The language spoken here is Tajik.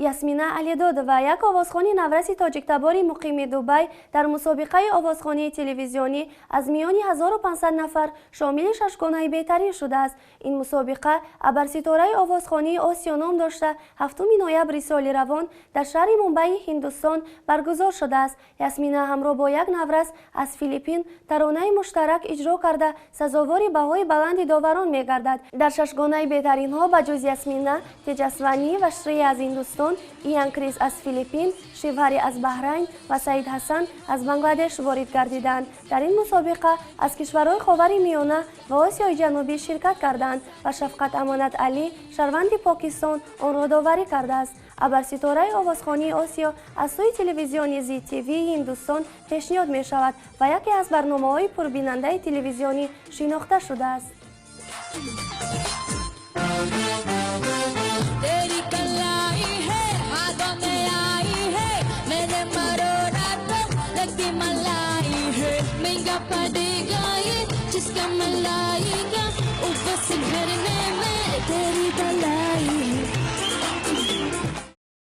Ясмина Алидодова, як овозхони навраси тоҷиктабори муқими Дубай, дар мусобиқаи овозхонии телевизионӣ аз миёни 1500 нафар шомили шашгонаи беҳтарин шудааст. Ин мусобиқа Абарситораи овозхонии Осиё ном дошта, 7 ноябри соли равон дар шаҳри Мумбаи Ҳиндустон баргузор шудааст. Ясмина ҳамроҳ бо як наврас аз Филиппин таронаи муштарак иҷро карда, сазовори баҳои баланди доварон мегардад. Дар шашгонаи беҳтаринҳо ба ҷуз Ясмина, Теҷасванӣ ва Шрея аз Ҳиндустон, Иян Крис аз Филиппин, Шивҳари аз Баҳрайн ва Саид Ҳасан аз Бангладеш ворид гардиданд. Дар ин мусобиқа аз кишварҳои Ховари Миёна ва Осиёи Ҷанубӣ ширкат карданд ва Шафқат Амонат Алӣ, шаҳрванди Покистон, онро доварӣ кардааст. Абарситораи овозхонии Осиё аз сӯи телевизиони Зи ТВ Ҳиндустон пешниҳод мешавад ва яке аз барномаҳои пурбинандаи телевизионӣ шинохта шудааст. तेरी कलाई है, हाथों में आई है, मैंने मरोड़ा तो लगती मलाई है। महंगा पड़ेगा ये जिसका मलाएगा, ऊपर से घर नहीं।